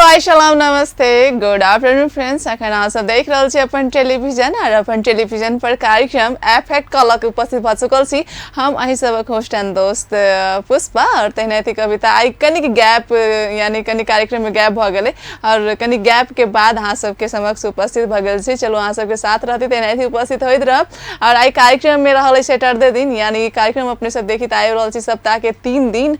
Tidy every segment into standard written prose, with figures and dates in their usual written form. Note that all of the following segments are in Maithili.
हाय सलाम नमस्ते गुड आफ्टरनून फ्रेंड्स। अखन अहाँ सब देख रहल छी अपन टेलीविजन और अपन टेलीविजन पर कार्यक्रम एफेक्ट कॉल के उपस्थित भऽ चुकल छी। हम अहीं सबक होस्ट एंड दोस्त पुष्पा और तहिना कविता। आइ कनिक गैप यानी कनि कार्यक्रम में गैप भऽ गेलै और कनि गैप के बाद अहाँ सबके समक्ष उपस्थित भऽ गेल छी। चलू अहाँ सबके साथ रहती तेनाहिते उपस्थित होइत रहब। और आइ कार्यक्रम में रहल सैटरडे दिन, यानी कार्यक्रम अपने सब देखित आबि रहल छी सप्ताह के 3 दिन।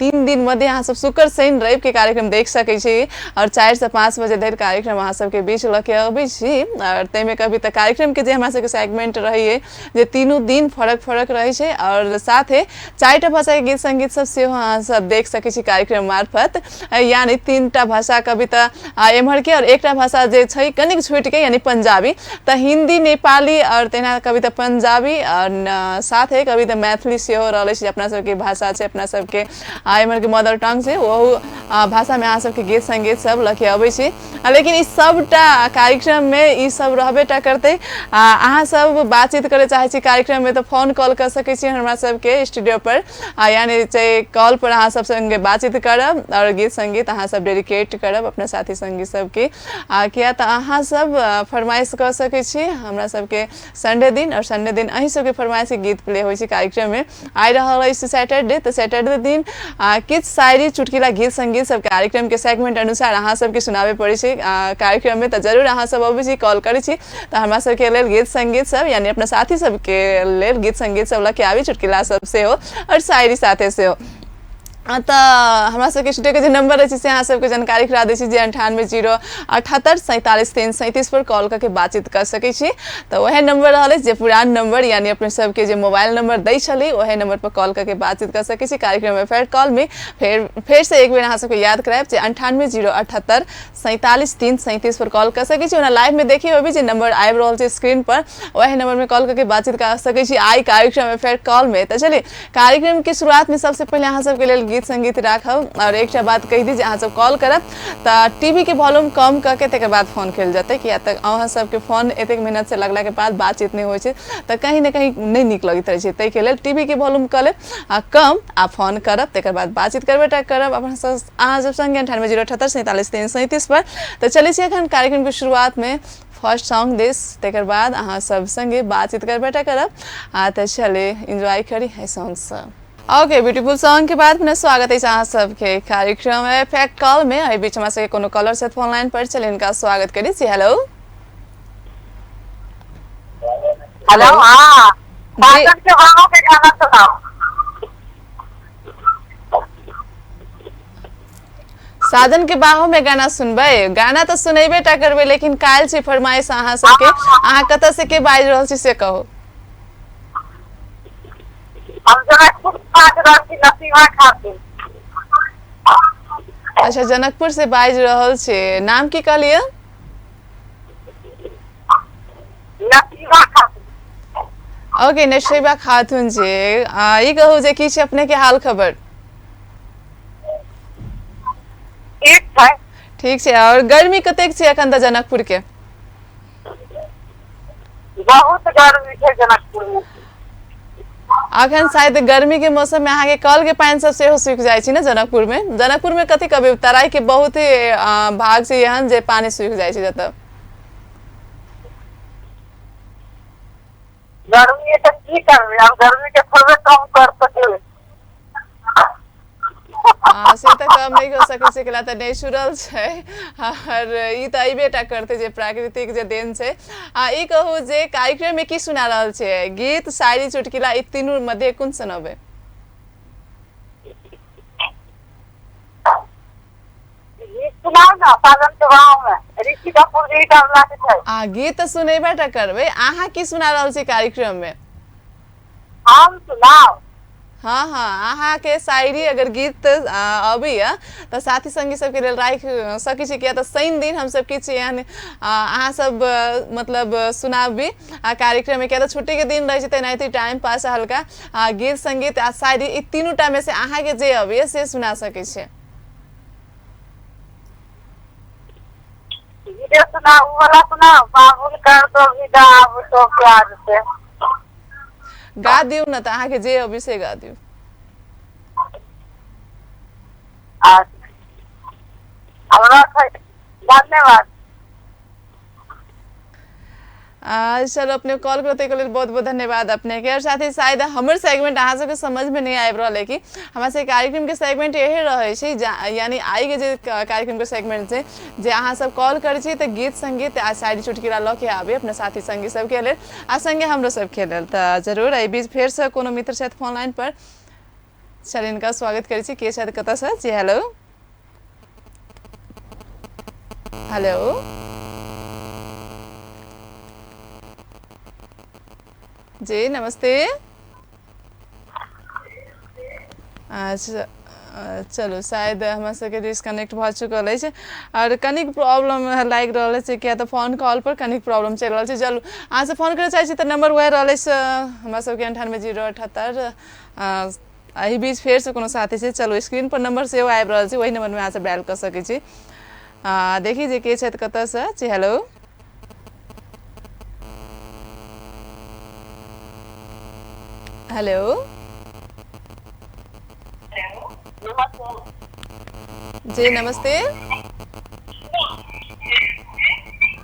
3 दिन मध्य अहाँ सब शुक्र शनि रवि के कार्यक्रम देख सकै छी और 4 से 5 बजे धरि कार्यक्रम अहाँ सबके बीच लऽ के अबै छी। और ताहिमे कभी तऽ कार्यक्रम के जे हमरा सबके सेगमेंट रहैए जे तीनू दिन फरक फरक रहै छै और साथे 4टा भाषा के गीत संगीत सब सेहो अहाँ सब देख सकै छी कार्यक्रम मार्फत। यानी 3टा भाषा कभी तऽ एम्हर के और एकटा भाषा जे छै कनिक छुटि के यानी पंजाबी, तऽ हिंदी नेपाली और तहिना कभी तऽ पंजाबी और साथे कभी तऽ मैथिली सेहो रहलै छै। अपना सबके भाषा छै, अपना सबके एम्हर के मदर टंग छै, ओहू भाषा में अहाँ सबके गीत संगीत सब लऽ के अबै छी। लेकिन ई सबटा कार्यक्रम में ई सब रहबे टा करतै। अहाँ सब बातचीत करे चाहै छी कार्यक्रम में तऽ फोन कॉल कर सकै छी हमरा सबके स्टूडियो पर, यानी चाहे कॉल पर अहाँ सब संगे बातचीत करब और गीत संगीत अहाँ सब डेडिकेट करब अपना साथी संगी सबके। किया तऽ अहाँ सब फरमाइश कऽ सकै छी हमरा सबके संडे दिन, और संडे दिन अहीं सबके फरमाइश के गीत प्ले होइ छै कार्यक्रम में। आइ रहल अछि सैटरडे, तऽ सैटरडे दिन किछु शायरी चुटकिला गीत संगीत सब कार्यक्रम के सेगमेंट अनुसार अहाँ सबके सुनाबे पड़ै छै कार्यक्रम में। तऽ जरूर अहाँ सब अबै छी, कॉल करै छी तऽ हमरा सबके लेल गीत संगीत सब यानी अपना साथी सबके लेल गीत संगीत सब लऽ के आबी, चुटकिला सब सेहो और शायरी साथे सेहो। तऽ हमरा सबके स्टूडियोके जे नंबर अछि से अहाँ सबके जानकारी करा दै छी जे 98 0 78 47 3 37 पर कॉल करके बातचीत कर सकै छी। तऽ वएह नंबर रहल अछि जे पुरान नंबर यानी अपने सबके जे मोबाइल नंबर दै छली वएह नंबर पर कॉल करके बातचीत कर सकै छी कार्यक्रम में। फेर कॉल में फेर से एक बेर अहाँ सबके याद करायब जे 98 0 78 47 3 37 पर कॉल कर सकै छी। ओना लाइव में देखी होबी जे नंबर आबि रहल छै स्क्रीन पर, वएह नंबर में कॉल करके बातचीत कर सकै छी आई कार्यक्रम में फेर कॉल में। तऽ चलिए कार्यक्रम के शुरुआत में सबसे पहले अहाँ सबके लेल गीत संगीत राखब। और एकटा बात कहि दी जे अहाँ सब कॉल करब तऽ टीवी के वॉल्यूम कम करके तकर बाद फोन कयल जेतै, किया तऽ अहाँ सबके फोन एतेक मेहनत से लगला के बाद बातचीत नहि होइ छै तऽ कहीं ने कहीं नहि नीक लगैत रहै छै। ताहिके लेल टीवी के वॉल्यूम कऽ लेब आ कम आ फोन करब, तकर बाद बातचीत करबे टा करब अपना सब अहाँ सब संगे 98 0 78 47 3 37 पर। तऽ चलै छी एखन कार्यक्रम के शुरुआत में फर्स्ट सॉन्ग दिस, तकर बाद अहाँ सब संगे बातचीत करबे टा करब। आ तऽ चले एंजॉय करी है सॉन्ग सब। ओके, ब्यूटीफुल सॉन्ग के बाद पुनः स्वागत अछि अहाँ सबके कार्यक्रम एफेक्ट कॉल में। एहि बीच हमरा सबके कोनो कॉलर छथि फोन लाइन पर, चलिए हिनका स्वागत करी छी। हेलो हेलो, हाँ साजन के बाहों के गाना सुनाओ। साजन के बाहों में गाना सुनबै? गाना तऽ सुनेबे टा करबै, लेकिन काल्हि छै फरमाइश अहाँ सबके। अहाँ कतऽ से के बाजि रहल छी से कहू। हम जनकपुर बाजि रहल छी, नसीमा खातून। अच्छा, जनकपुर से बाजि रहल छी। नाम की कहलियै? नसीमा खातून। ओके, नसीबा खातून जी, ई कहू जे की छै अपने के हाल खबर? ठीक छै। ठीक छै। और गर्मी कतेक छै एखन तऽ जनकपुर के? बहुत गर्मी छै जनकपुर में। अखन शायद गर्मी के मौसम में अहाँ के कल के पानि सब सेहो सूखि जाइ छै ने जनकपुर में? जनकपुर में कथी कहबै, तराई के बहुत ही भाग छै एहन जे पानि सूखि जाइ छै जतऽ। गर्मी तऽ की करबै, आब गर्मी के थोड़बे कम कर सकबै। से तऽ कम नहि हो सकै छै, तऽ नेचुरल छै और ई तऽ अयबे टा करतै जे प्राकृतिक जे देन छै। आ ई कहू जे कार्यक्रम में की सुना रहल छै? गीत, शायरी, चुटकिला, ई तीनू मध्य कोन सुनबै? गीत सुनाउ ने साजन के बाहों में, ऋषि कपूर जी का वाला के छै। आ गीत तऽ सुनेबे टा करबै, अहाँ की सुना रहल छी कार्यक्रम में? हम सुनाउ? हाँ हाँ, अहाँ के शायरी अगर गीत अबैया तऽ साथी संगी सबके लेल राखि सकै छी, किया तऽ शनि दिन हमसब किछु एहन अहाँ सब मतलब सुनाबी कार्यक्रम में, किया तऽ छुट्टी के दिन रहै छै तेनाहिते टाइम पास हल्का गीत संगीत आ शायरी ई तीनू टा में से अहाँ के जे अबैया से सुना सकै छी। गीते सुनाउ, उ वाला सुनाउ, बाबुल कर दो विदा अब तो प्यार से। गा दियौ ने तऽ अहाँके जे अबै से गा दियौ। आब रखै, धन्यवाद। चलो अपने कॉल करो ताहिके लेल बहुत बहुत धन्यवाद अपने के। और साथ ही शायद हमर सेगमेंट अहाँ सबके समझ में नहीं आबि रहल है कि हमरा सबके कार्यक्रम के सेगमेंट यही रहै छै, यानी आइ के जे कार्यक्रम के सेगमेंट छै जे अहाँ सब कॉल करै छी तऽ गीत संगीत आ शायरी चुटकुला लऽ के आबी अपना साथी संगी सबके लेल आ संगे हमरो सबके लेल। तऽ जरूर एहि बीच फेरसँ कोनो मित्र छथि फोन लाइन पर, चल हिनका स्वागत करै छी। के छथि, कतऽसँ? जी हेलो। हेलो जी, नमस्ते। अच्छा चलू शायद हमरा सबके डिस्कनेक्ट भऽ चुकल अछि आओर कनिक प्रॉब्लम लागि रहल अछि, किया तऽ फोन कॉल पर कनिक प्रॉब्लम चलि रहल छै। चलू अहाँ सब फोन करऽ चाहै छी तऽ नंबर वएह रहल अछि हमरा सबके 98 078। एहि बीच फेरसँ कोनो साथी छै, चलू स्क्रीन पर नंबर सेहो आबि रहल छै, ओहि नंबरमे अहाँ सब डायल कऽ सकै छी। देखी जे के छथि, कतऽसँ। जी हेलो। हेलो जी, नमस्ते।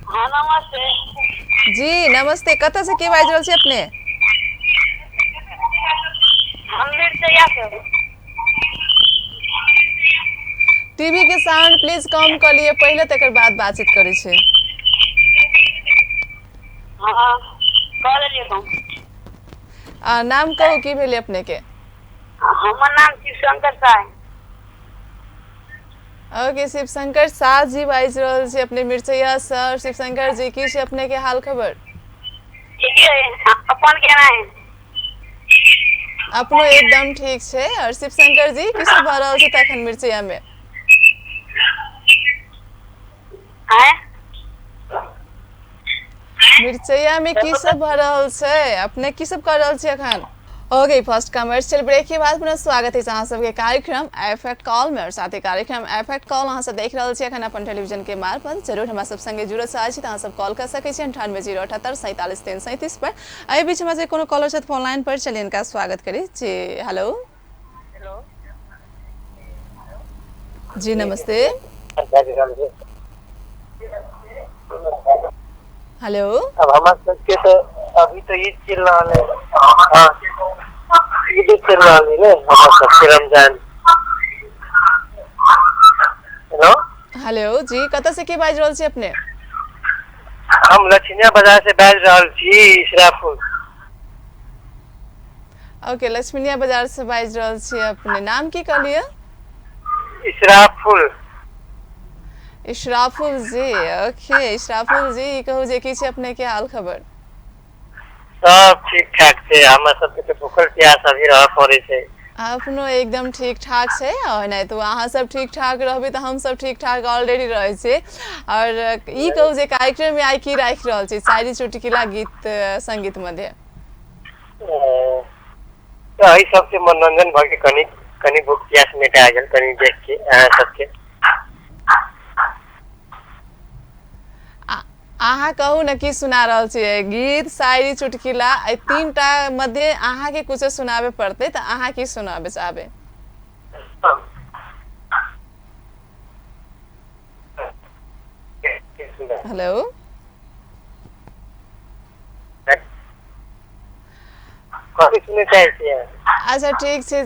हाँ नमस्ते। जी नमस्ते, कतऽसँ के बाजि रहल छी अपने? हम मिर्चैया से। टीवी के साउंड प्लीज कम कऽ लिअ पहिले, तकर बाद बातचीत करै छी। हाँ कऽ लेलियै कम। नाम कहू की भेलै अपने के? हमर नाम शिवशंकर साय। ओके, शिवशंकर शाह जी बाजि रहल छी अपने मिर्चैया सर। शिवशंकर जी, की छै अपने के हाल खबर? ठीके है, अपन केना है? अपनो एकदम ठीक छै। और शिवशंकर जी, की सब भऽ रहल छै तखन मिर्चैया में? आँय? मिर्चैया में की सब भऽ रहल छै, अपने की सब कऽ रहल छी अखन? ओके, फर्स्ट कमर्शियल ब्रेक के बाद पुनः स्वागत है अहाँ सबके कार्यक्रम एफेक्ट कॉल में। और साथ ही कार्यक्रम एफेक्ट कॉल अहाँ सब देख रहल छी अखन अपन टेलीविजन के मार्फत। जरूर हमरा सब संगे जुड़ल चाहै छी तऽ अहाँ सब कॉल कर सकै छी 98 078 47 337 पर। एहि बीच हमरा सबके कोनो कॉलर छथि फोन लाइन पर, चलिए इनका स्वागत करी। जी हेलो। हेलो। जी नमस्ते। हेलो। अब हमार सबके तो अभी तो ईद चल रहल है। हाँ, ईद चल रहल है ने हमार सबके रमजान। हेलो। हेलो जी, कतऽ से के बाजि रहल छी अपने? हम लछिनिया बाजार से बाजि रहल छी, इसराफुल। ओके, लक्ष्मीनिया बाजार से बाजि रहल छी अपने। नाम की कहलियै? इसराफुल। इशराफुल जी, ओके। इशराफुल जी, ई कहू जे की छै अपने के हाल खबर? सब ठीक ठाक छै, हमरा सबके तऽ भूखल प्यास अभी रहऽ पड़ै छै। अपनो एकदम ठीक ठाक छै। और नहि तऽ अहाँ सब ठीक ठाक रहबै तऽ हम सब ठीक ठाक ऑलरेडी रहै छियै। और ई कहू जे कार्यक्रम में आइ की राखि रहल छी, शायरी, चुटकुला, गीत संगीत मध्य? तऽ एहि सबसे मनोरंजन भऽ के कनि कनि भूख प्यास मेटा गेल कनि देख के अहाँ सबके। अहाँ कहू ने की सुना रहल छियै, गीत, शायरी, चुटकुला, एहि तीन टा मध्य अहाँके कुछो सुनाबे पड़तै, तऽ अहाँ की सुनाबे चाहबै? हेलो। कथी सुनै चाहै छियै? अच्छा ठीक छै।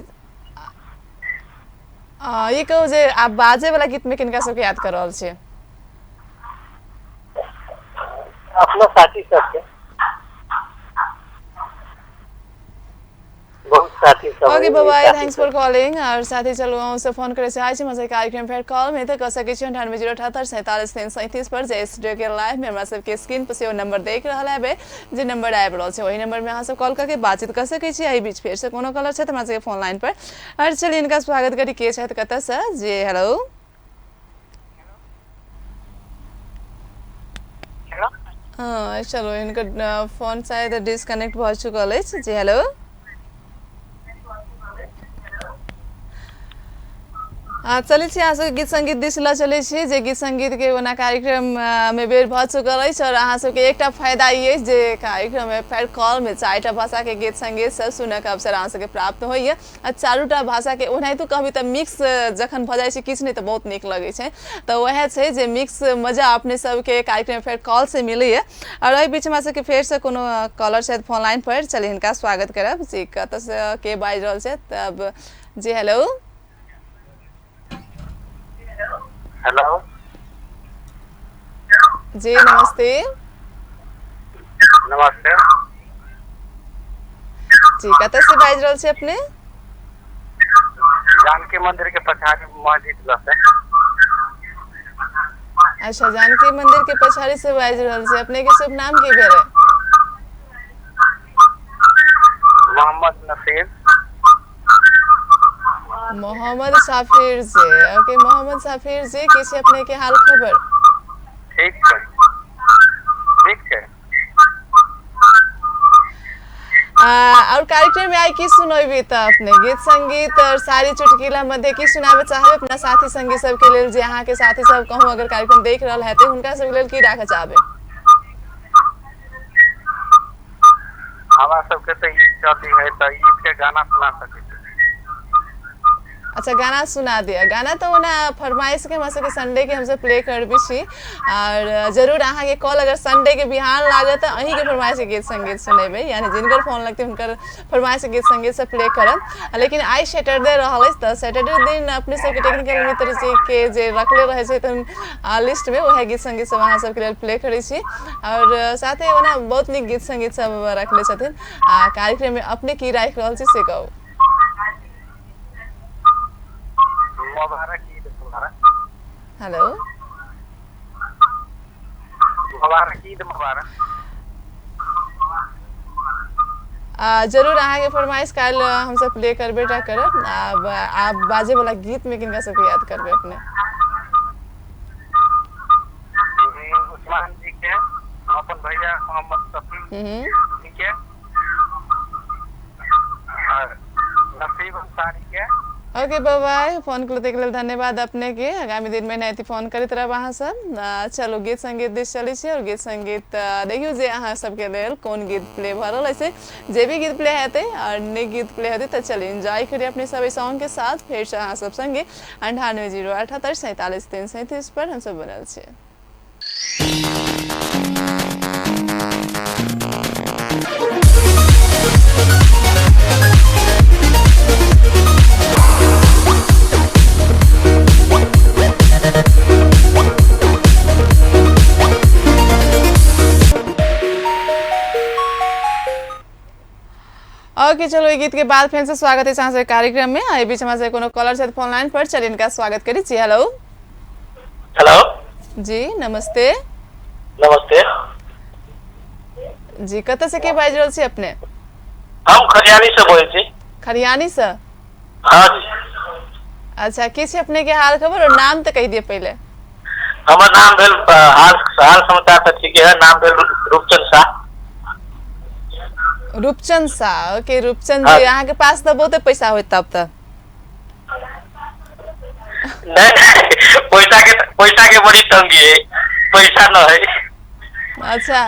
ई कहू जे आब बाजे वाला गीत में किनका सबके याद कर रहल छियै? अपना साथी सबके, बहुत साथी सब ओके है, बाय, साथी thanks सब। For calling. और साथ ही चलू अहूँ सब फोन करे चाहै छी हमरा कार्यक्रम फेर कॉल में तऽ कऽ सकै छी 98 078 47 337 पर, जे स्टूडियो के लाइव में हमरा सबके स्क्रीन पर सेहो नंबर देख रहल हेबै, जे नंबर आबि रहल छै ओहि नंबर में अहाँ सब कॉल करके बातचीत कर सकै छी। एहि बीच फेर से कोनो कॉलर छथि हमरा सबके फोन लाइन पर, और चलिए इनका स्वागत करी। के छथि, कतऽ से? जी हेलो। हेलो। हाँ चलो, इनकर फोन शायद डिस्कनेक्ट भऽ चुकल अछि। जी हेलो। चलै छी अहाँ सबके गीत संगीत दिस लऽ चलै छी, जे गीत संगीत के ओना कार्यक्रम मे बेर भऽ चुकल अछि। और अहाँ सबके एकटा फायदा ई अछि जे कार्यक्रम मे फेर कॉल मे 4टा भाषा के गीत संगीत सब सुनऽ के अवसर अहाँ सबके प्राप्त होइया। आ 4टा भाषा के ओनाहितो कहबी तऽ मिक्स जखन भऽ जाइ छै किछु नहि तऽ बहुत नीक लगै छै। तऽ वएह छै जे मिक्स मजा अपने सबके कार्यक्रम फेर कॉल से मिलैया। और एहि बीच हमरा सबके फेरसँ कोनो कॉलर छथि फोन लाइन पर, चलि हिनका स्वागत करब। जी कतऽसँ के बाजि रहल छथि तब? जी हेलो। हेलो जी नमस्ते। नमस्ते जी, कतऽ से बाजि रहल छी अपने? जानकी मंदिर के पछाड़ी मस्जिद लग से। अच्छा, जानकी मंदिर के पछाड़ी से बाजि रहल छी। अपने के शुभ नाम की भेलै? मोहम्मद नसीर। मोहम्मद साफिर जी। ओके मोहम्मद साफिर जी, की छै अपने के हाल खबर? ठीक छै, ठीक छै। और कार्यक्रम में आई की सुनैबी तऽ अपने गीत संगीत और सारी चुटकीला मध्य की सुनाबे चाहबे अपना साथी संगी सबके लेल, जे अहाँ के साथी सब कहूँ अगर कार्यक्रम देख रहल हेतै हुनका सबके लेल की राखऽ चाहबे? हमरा सबके तऽ ईद चली है तऽ ईद के गाना सुना सकै छी। अच्छा, गाना सुना दिया। गाना तऽ ओना फरमाइश के हमरा सबके संडे के हमसब प्ले करबे छी, और जरूर अहाँ के कॉल अगर संडे के बिहान लागत तऽ अहीं के फरमाइश के गीत संगीत सुनेबै, यानी जिनकर फोन लगतै हुनकर फरमाइश के गीत संगीत से प्ले करब। लेकिन आइ सैटरडे रहल अछि तऽ सैटरडे दिन अपने सबके टेक्निकल मित्र जी के जे रखले रहै छै तऽ लिस्ट में वएह गीत संगीत सब अहाँ सबके लेल प्ले करै छी। और साथे ओना बहुत नीक गीत संगीत सब रखले छथिन। आ कार्यक्रम में अपने की राखि रहल छी से कहू। मुबारक ईद मुबारक। हेलो। मुबारक ईद मुबारक। जरूर अहाँके फरमाइश काल्हि हमसब प्ले करबे टा करब। आब आब बाजे वाला गीत में किनका सबके याद करबै अपने? उस्मान जी के, अपन भैया मोहम्मद शफी जी के, और नसीब अंसारी के। ओके बाय बाय, फोन के लेल धन्यवाद अपने के। आगामी दिन में एनाहिते फोन करैत रहब अहाँ सब। चलू गीत संगीत दिस चलै छी और गीत संगीत देखियौ जे अहाँ सबके लेल कोन गीत प्ले भऽ रहल अछि। जे भी गीत प्ले हेतै और नीक गीत प्ले हेतै तऽ चलू एंजॉय करिए अपने सब सॉन्ग के साथ। फेर से अहाँ सब संगे 98 0 78 47 3 37 पर हमसब बनल छी। ओके चलो ई गीत के बाद फेर से स्वागत है अहाँ कार्यक्रम में। एहि बीच हमरा कोनो कॉलर छथि फोन लाइन पर, चलिए इनका स्वागत करी छी। हेलो। हेलो जी नमस्ते। नमस्ते जी, कतऽ से के बाजि रहल छी अपने? हम खरियानी से बोलै छी। खरियानी से? हाँ जी। अच्छा, की छै अपने के हाल खबर और नाम तऽ कहि दिअ पहिले। हमर नाम भेल हाल समाचार तऽ ठीके है, नाम भेल रूपचंद शाह। रूपचंद शाह। ओके रूपचंद जी, अहाँ के पास तऽ बहुते पैसा होयत तब तऽ। नहीं, पैसा के बड़ी तंगी है, पैसा न है। अच्छा,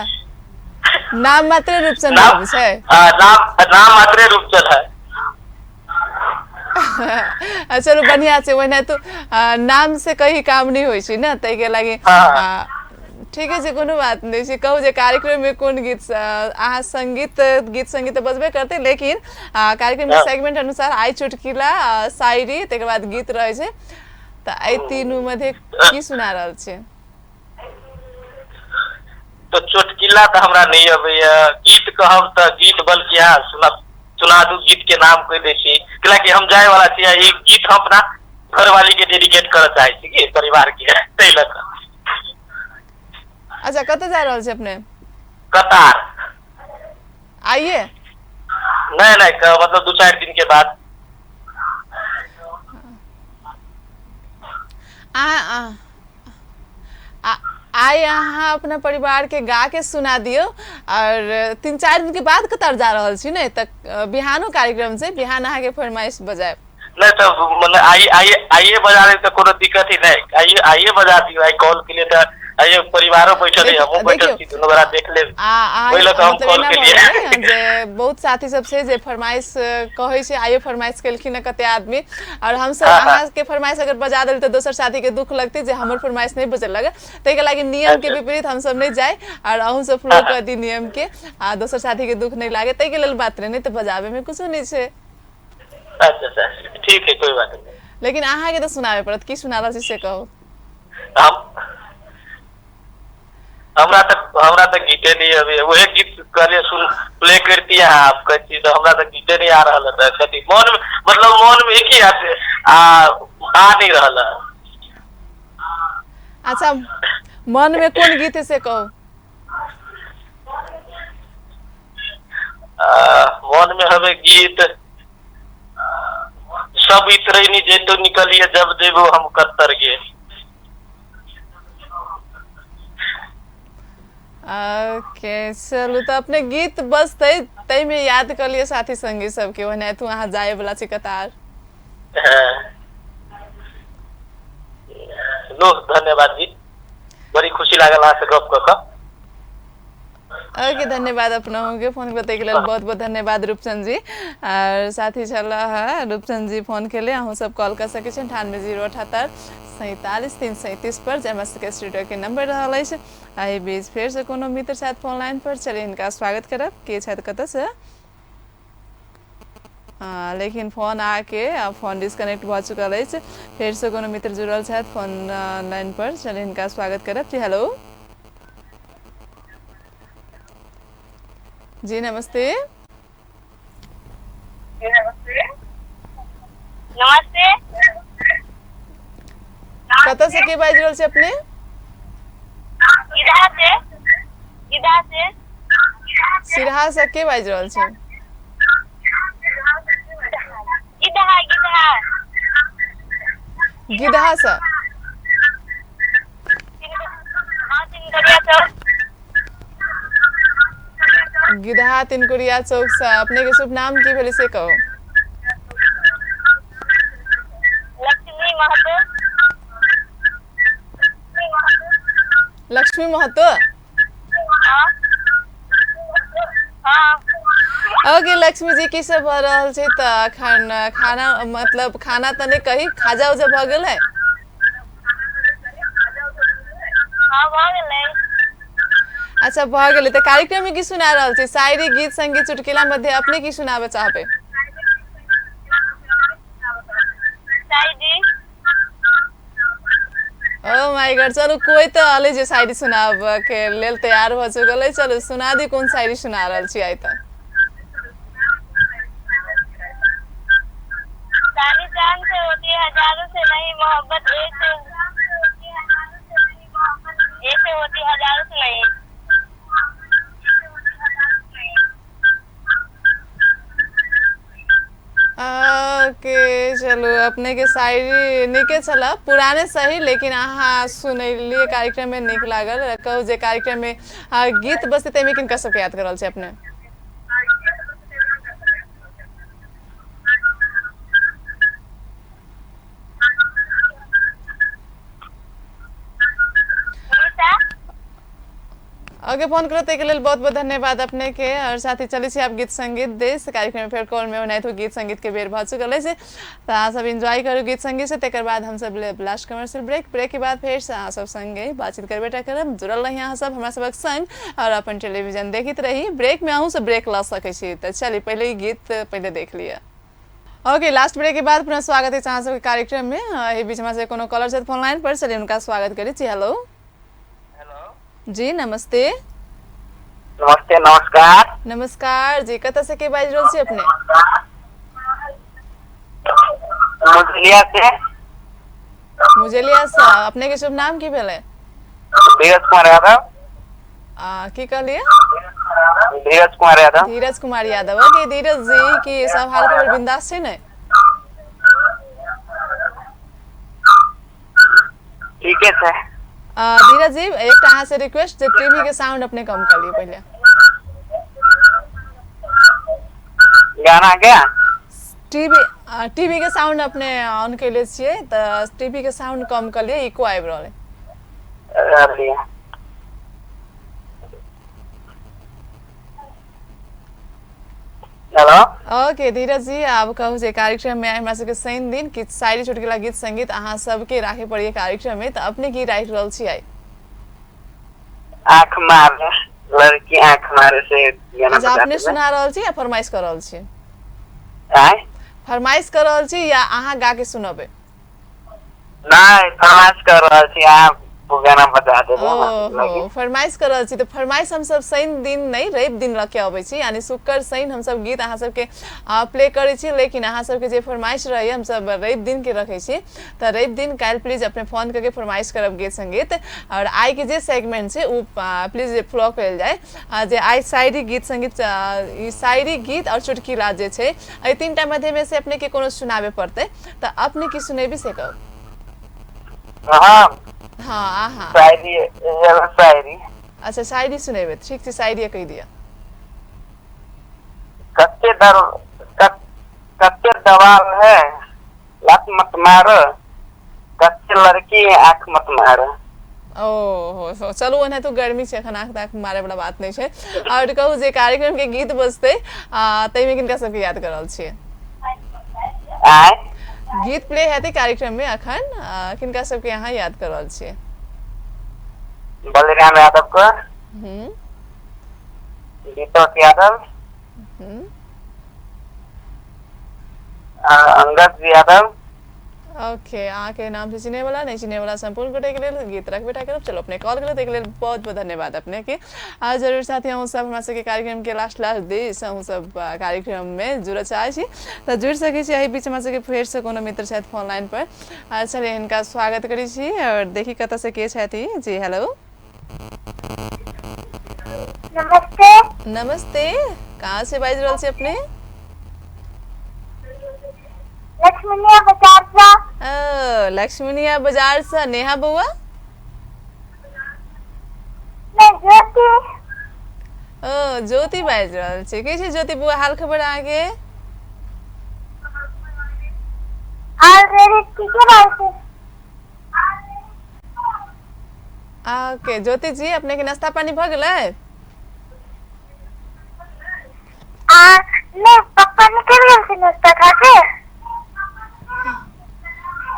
नाम मात्र रूपचंद बाबू छै? नाम मात्र रूपचंद है। चलू बढ़िया छै, ओहिना तो नाम से कहीं काम नहीं होइ छै ने, ताहिके लागि ठीक है, कोनो बात नहीं छै। कहू जे कार्यक्रम में कोन गीत अहाँ संगीत गीत संगीत तऽ बजबे करते, लेकिन कार्यक्रम के सेगमेंट अनुसार आई चुटकीला, शायरी, तकर बाद गीत रहै छै, तऽ एहि तीनू मध्य की सुना रहल छी? तो चुटकीला तऽ हमरा नहीं अबैया, गीत कहब तऽ गीत बल्कि अहाँ सुना दू, गीत के नाम कहि दै छी, कैलाकि हम जाय वाला छी, ई गीत हम अपना घरवाली के डेडिकेट करऽ चाहै छी कि परिवार के, ताहि लऽ कऽ। अच्छा, कतऽ जा रहल छी अपने? कतार। आइए? नहीं नहीं, मतलब 2-4 दिन के बाद। आइ अहाँ अपना परिवार के गा के सुना दियौ। और 3-4 दिन के बाद कतार जा रहल छी ने, तऽ बिहानो कार्यक्रम छै, बिहान अहाँ के फरमाइश बजायब। नहि तऽ मने आइ आइ आइए बजा लेब तऽ कोनो दिक्कत ही नहि। आइए आइए बजा दियौ, आइ कॉल केलियै तऽ आइए परिवारो बैठल है, हमहूँ बैठल देखियौ छी, दुनू गोरा देख लेब। आ आ ओहि लऽ कऽ हम मतलब कॉल एना भऽ केलियै। गेलै जे बहुत साथी सब छै जे फरमाइश कहै छै, आइयो फरमाइश केलखिन हँ कते आदमी, और हमसब हँ हँ अहाँके फरमाइश अगर बजा देल तऽ दोसर साथी के दुख लगतै जे हमर फरमाइश नहि बजेलक। ताहिके लागि नियम के अच्छा विपरीत हमसब नहि जाय और अहूँ सब हँ फ्लो हँ कऽ दी नियम के, आ दोसर साथी के दुख नहि लागे, ताहिके लेल बात रहै, नहि तऽ बजाबे मे कुछो नहि छै। अच्छा अच्छा, ठीक है, कोई बात नहीं। लेकिन अहाँके तऽ सुनाबे पड़त, की सुना रहल छी से कहू। हम हमरा तऽ गीते नहीं अभी, वही गीत कहलिए सुन प्ले करती अहाँ, आप कहै छी तऽ हमरा तऽ गीते नहीं आ रहल है। कथी मन में, मतलब मन में एक ही आते आ आ नहीं रहल है। अच्छा, मन मे कोन गीत है से कहू। मन में हवे गीत सब इतरैनी जैतो निकलिए जब देबो हम कत्तर गे। ओके, चलू तऽ अपने गीत बजतै ताहिमे याद कऽ लिअ साथी संगी सबके, ओनाहितो अहाँ जाय वाला छी कतार। हाँ, लो धन्यवाद जी, बड़ी खुशी लागल अहाँ से गप कऽ कऽ। ओके, धन्यवाद अपनहुके फोन करतैके लेल, बहुत बहुत धन्यवाद रूपचंद जी। और साथी छल है रूपचंद जी फोन केले, अहूँ सब कॉल कर सकै छी 9807847337 पर, जे हमरा सबके स्टूडियो के नंबर रहल अछि। एहि बीच फेरसँ कोनो मित्र छथि फोन लाइन पर, चलिए हिनका स्वागत करब। के छथि, कतऽसँ? लेकिन फोन आके आ फोन डिस्कनेक्ट भऽ चुकल अछि। फेरसँ कोनो मित्र जुड़ल छथि फोन लाइन पर, चलिए हिनका स्वागत करब जी। हेलो जी, नमस्ते। नमस्ते। कतऽसँ के बाजि रहल छी अपने? इधर से, इधर से। सिरहासँ के बाजि रहल छी? गिदहा गिदहा। गिदहासँ? हाँ, तिनकरिया चौक। गिदहा तिनकुरिया चौकसँ। अपने के शुभ नाम की भेलै से कहू। लक्ष्मी महतो। लक्ष्मी महतो। हाँ हाँ। ओके लक्ष्मी जी, की सब भऽ रहल छै तऽ एखन? खाना, मतलब खाना तऽ नहि कही, खाजा उजा भऽ गेलै? हाँ, भऽ गेलै। अच्छा, भऽ गेलै। तऽ कार्यक्रममे की सुना रहल छी? शायरी, गीत, संगीत, चुटकुला मध्य अपने की सुनाबऽ चाहबै? शायरी। ओ my God, चलू कोई तऽ अलै जे शायरी सुनाबऽ के लेल तैयार भऽ चुकल अइ। चलू सुना दी, कोन शायरी सुना रहल छी आइ तऽ? सारी चांद से होती है हजारों से नहीं मोहब्बत, एक से, एक से होती हजारों से नहीं। ओके, चलू अपने के शायरी नीके छल, पुराने सही, लेकिन अहाँ सुनलियै कार्यक्रम में नीक लागल। कहू जे कार्यक्रम में गीत बजतै ताहिमे किनका सबके याद कर रहल छी अपने? निशा। ओके, फोन करो ताहिके लेल बहुत बहुत धन्यवाद अपने के। और साथ ही चलै छी आब गीत संगीत देश कार्यक्रम में। फेर कॉल में ओनाहितो गीत संगीत के बेर भऽ चुकल अछि, तऽ अहाँ सब एंजॉय करू गीत संगीत से। तकर बाद हमसब लेब लास्ट कमर्शियल ब्रेक। ब्रेक के बाद फेर से अहाँ सब संगे बातचीत करबे टा करब। जुड़ल रही अहाँ सब हमरा सबक संग और अपन टेलीविजन देखैत रही। ब्रेक में अहूँ सब ब्रेक लऽ सकै छी। तऽ चली पहिले ई गीत पहिले देख लिअ। ओके, लास्ट ब्रेक के बाद पुनः स्वागत अछि अहाँ सबके कार्यक्रम में। एहि बीच हमरा सबके कोनो कॉलर छथि फोन लाइन पर, चलिए हुनका स्वागत करै छी। हेलो जी, नमस्ते। नमस्ते, नमस्कार। नमस्कार जी, कतऽ से के बाजि रहल छी अपने? मुजलिया से। मुजलिया से। अपने के शुभ नाम की भेलै? धीरज कुमार यादव। की कहलियै? धीरज कुमार यादव। धीरज कुमार यादव। ओके धीरज जी, की सब हाल खबर बिंदास छै ने? ठीके छै। धीरज जी, एकटा अहाँ से रिक्वेस्ट जे टीवी के साउंड अपने कम कर लियौ पहिले। गाना क्या टीवी टीवी के साउंड अपने ऑन कैले छियै तऽ टीवी के साउंड कम कऽ लिअ, इको आबि रहल है। रहलियै। हेलो। ओके धीरज जी, आब कहू जे कार्यक्रम में हमरा सबके शनि दिन किछु शायरी चुटकुला गीत संगीत अहाँ सबके राखे पड़िए कार्यक्रम में, तऽ अपने की राखि रहल छी आइ? आँख मारे लड़की आँख मारे से गाना अच्छा बजा अपने देबै। सुना रहल छी या फरमाइश कऽ रहल छी? आँय? फरमाइश कऽ रहल छी या अहाँ गा के सुनबै? नहि, फरमाइश कर रहल छी, अहाँ गाना बजा देबै हमरा ओहो, लागी। फरमाइश कऽ रहल छी तऽ फरमाइश हमसब शनि दिन नहि, रवि दिन लऽ के अबै छी, यानी शुक्र शनि हमसब गीत अहाँ सबके प्ले करै छी, लेकिन अहाँ सबके जे फरमाइश रहैए हमसब रवि दिन के रखै छी। तऽ रवि दिन काल्हि प्लीज अपने फोन करके फरमाइश करब गीत संगीत। और आइ के जे सेगमेंट छै ओ प्लीज फ्लो कयल जाय, जे आइ शायरी गीत संगीत, ई शायरी गीत और चुटकीला जे छै, एहि तीनटा मध्यमे से अपने के कोनो सुनाबे पड़तै, तऽ अपने की सुनेबी से कहू। हाँ। हाँ अहाँ शायरी, एगो शायरी। अच्छा शायरी सुनेबै, ठीक छै, शायरी कहि दिअ। कच्चे दर कच्चे दवाल है लत मत मारो, कच्चे लड़की आँख मत मारो। ओहो हो, चलू ओनाहितो गर्मी छै, एखन आँख ताँख मारे वाला बात नहि छै। आओर कहू जे कार्यक्रम के गीत बजतै, ताहिमे किनका सबके याद कर रहल छियै? आय? गीत प्ले हेतै कार्यक्रम में अखन, किनका सबके अहाँ याद कर रहल छियै? बलिराम यादव को, हम्म दीपक यादव, हम्म अंगद यादव। ओके, अहाँके नाम से चिन्है वाला नहि चिन्है वाला सम्पूर्ण गोटे के लेल गीत रखबे टा करब। चलो अपने कॉल केलहुँ ताहिके लेल बहुत बहुत धन्यवाद अपने के। आ जरूर साथी अहूँ सब हमरा सबके कार्यक्रम के लास्ट लास्ट दिस अहूँ सब कार्यक्रम में जुड़ऽ चाहै छी तऽ जुड़ि सकै छी। एहि बीच हमरा सबके फेरसँ कोनो मित्र छथि फोन लाइन पर। आ चलिए हिनका स्वागत करै छी और देखी कतऽ से के छथि। जी हेलो। नमस्ते। नमस्ते, कहाँ से बाजि रहल छी अपने? लक्ष्मीनिया बाजार सँ। ओ लक्ष्मीनिया बाजार से नेहा बौआ? नहि, ज्योति। ओ ज्योति बाजि रहल छी। की छै ज्योति बौआ हाल खबर अहाँके? ऑलरेडी ठीके रहल छै। ओके ज्योति जी, अपने के नाश्ता पानी भऽ गेलै? आ नहि, पप्पा निकलि गेल छै नाश्ता खा के।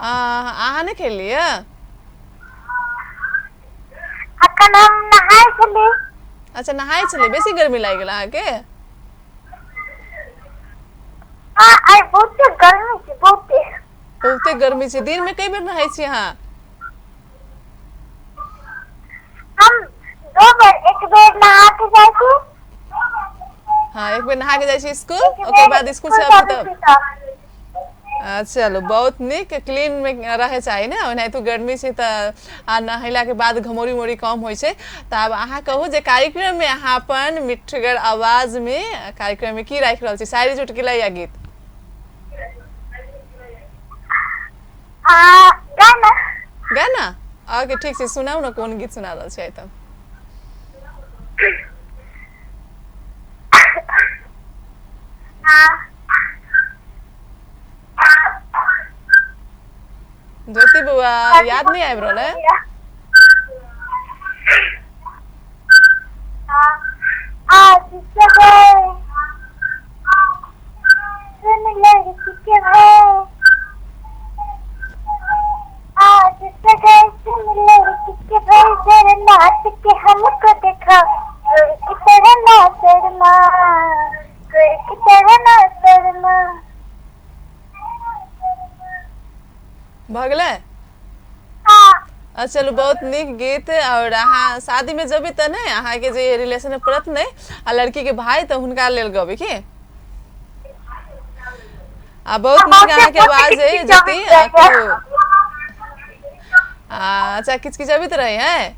अहाँ नहि खेलियै? अखन हम नहाय छली। अच्छा नहाय छलियै, बेसी गर्मी लागि गेल अहाँके? हाँ, आइ बहुते गर्मी छै, बहुते। बहुते गर्मी छै। दिन में कई बेर नहाय छी अहाँ? हम दो बेर, एक बेर नहा के जाइ छी। हाँ, एक बेर नहा के जाइ छी स्कूल, एक ओकर बेर बाद स्कूल से स्कूल अबै से तब? आबै छी तऽ। चलू बहुत नीक, क्लीन मे रहै चाही ने, ओनाहितो गर्मी छै तऽ आ नहेलाके बाद घमौरी उमौरी कम होइ छै। तऽ आब अहाँ कहू जे कार्यक्रम में अहाँ अपन मिठगर आवाज में कार्यक्रम में की राखि रहल छी, शायरी चुटकुला या गीत? आ गाना। गाना? ओके ठीक छै, सुनाउ ने कोन गीत सुना रहल छी आइ तऽ? हाँ। ज्योति बौआ याद नहि आबि रहल है? आज सवेरे सुन लड़की के भय, आज सवेरे सुन लड़की के भय, जरा नाच के हमको देखा, गुड़ की तरह ना शर्मा, गुड़ की तरह ना शर्मा। भऽ गेलै? हाँ। चलू बहुत नीक गीत। और अहाँ शादी में जेबै तऽ नहि अहाँके जे रिलेशन में पड़त नहि आ लड़की के भाई, तऽ हुनका लेल गबै की? आ बहुत नीक बहुते अहाँके बहुते आवाज अइ ज्योति। किचकिचाबैत रहैया। कहू। अच्छा किचकिचबैत रहै है?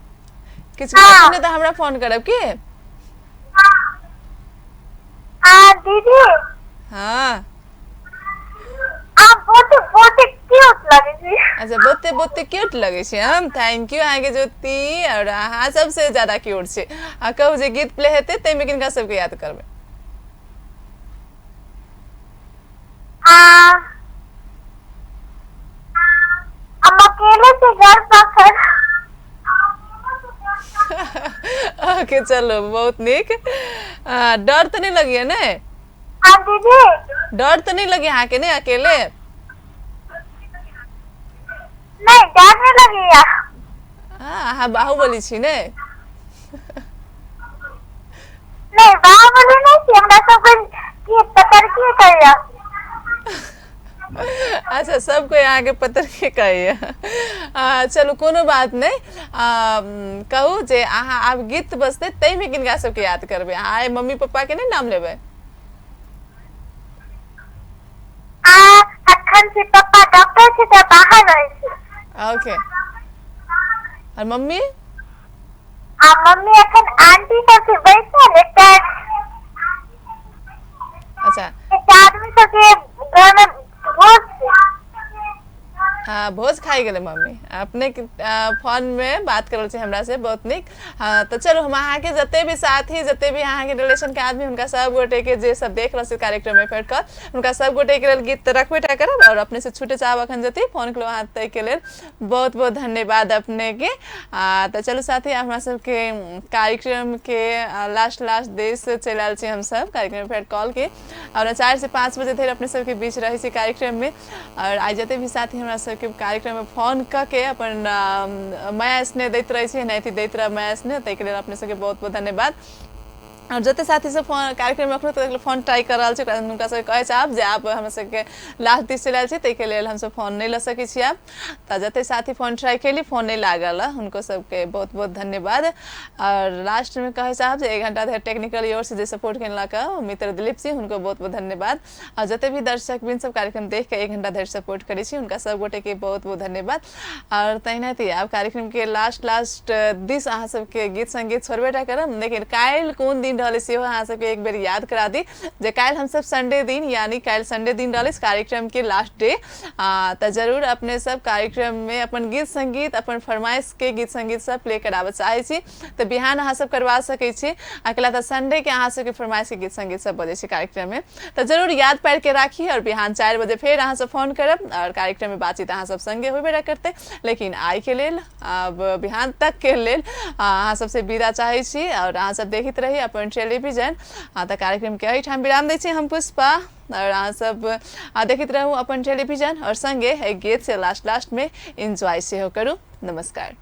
किचकिचबैत हाँ। नहि तऽ हमरा फोन करब की? आ दीदी, हाँ। आ बहुते बहुते क्यूट लगै छी। अच्छा बहुते बहुते क्यूट लगै छै हम? Thank you अहाँके ज्योति, और अहाँ सबसे ज्यादा क्यूट छी। आ कहू जे गीत प्ले हेतै ताहिमे किनका सबके याद करबै? आ ओके चलू, बहुत नीक। डर तऽ नहि लगैया ने? हाँ दीदी। डर तऽ नहि लगैया अहाँके ने अकेले? नहीं, डर नहीं लगैया। हाँ, अहाँ बाहुबली छी ने? नहीं, बाहुबली नहीं छी, हमरा सब के पतरकी कहैया। अच्छा, सब कोई अहाँके पतरके कहैया। चलू कोनो बात नहि। कहू जे अहाँ आब गीत बजतै ताहिमे किनका सबके याद करबै? अहाँ आइ मम्मी पप्पा के नहि नाम लेबै? आ अखन से पप्पा डॉक्टर छै तऽ बाहर रहै छै। ओके, और मम्मी? आ मम्मी अखन आंटी सब के बैसल एकटा। अच्छा, एकटा आदमी सबके घर में भोज छै। हाँ, भोज खाइ गेलै मम्मी। अपने फोन में बात कर रहल छी हमरा से, बहुत नीक। हाँ, तऽ चलू हम अहाँके जते भी साथी, जते भी अहाँके रिलेशन के आदमी, हुनका सब गोटे के जे सब देख रहल छै कार्यक्रम में फेर कऽ हुनका सब गोटे के लेल गीत तऽ रखबे टा करब और अपने से छूटे चाहब अखन जते फोन केलहुँ अहाँ, ताहिके लेल बहुत बहुत धन्यवाद अपने के। तऽ चलू साथी, हमरा सबके कार्यक्रम के लास्ट लास्ट देश चलि आयल छी हमसब कार्यक्रम फेर कॉल के, और 4 से 5 बजे धरि अपने सबके बीच रहै छी कार्यक्रम में। और आइ जते भी साथी हमरा सबके कार्यक्रम में फोन कऽ के अपन माया स्नेह दैत रहै छी, एनाहिते दैत रह माया स्नेह, ताहिके लेल अपने सबके बहुत बहुत धन्यवाद। और जते साथी सब फोन कार्यक्रम में अखनो तक फोन ट्राई कर रहल छै, ओकरा हुनका सबके कहै चाहब जे आब हमरा सबके लास्ट दिस चलि आयल छै, ताहिके लेल हमसब फोन नहि लऽ सकै छी आब। तऽ जते साथी फोन ट्राई केली, फोन नहि लागल, हुनको सबके बहुत बहुत धन्यवाद। और लास्ट में कहै चाहब जे 1 घंटा धरि टेक्निकल ओर से जे सपोर्ट केलक मित्र दिलीप सिंह, हुनको बहुत बहुत धन्यवाद। और जते भी दर्शक बिन सब कार्यक्रम देख के 1 घंटा धरि सपोर्ट करै छी, हुनका सब गोटे के बहुत बहुत धन्यवाद। और तहिना आब कार्यक्रम के लास्ट लास्ट दिस अहाँ सबके गीत संगीत छोड़बे टा करब, लेकिन काल्हि कोन दिन रहलै सेहो अहाँ सबके एक बेर याद करा दी जे काल्हि हमसब संडे दिन, यानी काल्हि संडे दिन रहलै कार्यक्रम के लास्ट डे। तऽ जरूर अपने सब कार्यक्रम में अपन गीत संगीत, अपन फरमाइश के गीत संगीत सब प्ले कराबऽ चाहै छी तऽ बिहान अहाँ सब करवा सकै छी। अकेला तऽ संडे के अहाँ सबके फरमाइश के गीत संगीत सब बजै छै कार्यक्रम में, तऽ जरूर याद पारि के राखी। और बिहान 4 बजे फेर अहाँ सब फोन करब और कार्यक्रम में बातचीत अहाँ सब संगे होबे करतै। लेकिन आइ के लेल, अब बिहान तक के लेल अहाँ सबसे विदा चाहै छी और अहाँ सब देखैत रही अपन टेलीविजन। तऽ कार्यक्रम के एहिठाम विराम दै छी हम पुष्पा, और अहाँ सब देखैत रहू अपन टेलीविजन और संगे एहि गीत से लास्ट लास्ट में एंजॉय सेहो करू। नमस्कार।